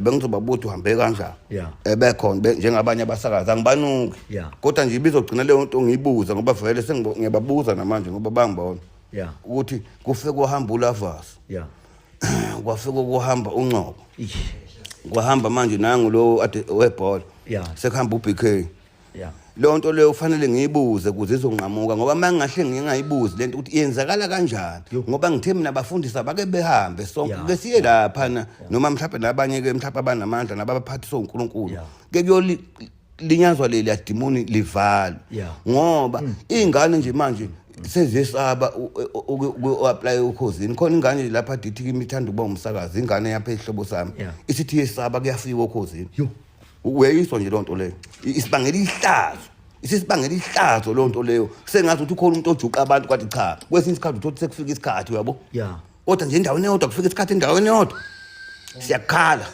Bengizobabuza uhambe kanjani. Ebekhona njengabanye abasakazi, angibanuki. Kodwa nje ibizogcina leyo nto ngiyibuza, ngoba vele ngiyababuza namanje ngoba bangibona ukuthi kufike kuhamba uLavas, kwafike kuhamba uNgcobo, kwahamba manje nangu lo ade webhola, sekuhamba uBK. Leyo nto leyo kufanele ngiyibuze ukuze izonqamuka, ngoba uma ngingahle ngingayibuzi lento ukuthi yenzakala kanjani, ngoba ngithe mina abafundisi abake behambe sonke, ke siye laphana, noma mhlawumbe nabanye-ke mhlawumbe abanamandla nababaphathiswa uNkulunkulu, ke kuyolinyazwa leli yadimoni livalwe, ngoba iy'ngane nje manje seziyesaba u-apply uKhozini. Khona ingane nje lapha dithi kimi ithanda ukuba umsakazi, ingane yapha isihlobo sami, isithi yesaba kuyafika oKhozini. Uyayiswa nje loo nto leyo. Isibangela ihlazo, isisibangela ihlazo loo nto leyo. Sengazi ukuthi ukhona umuntu ojuqa abantu, kwathi cha, kwesinye isikhathi uthothi sekufika isikhathi, uyabo, kodwa nje endaweni eyodwa kufika isikhathi, endaweni eyodwa siyakhala.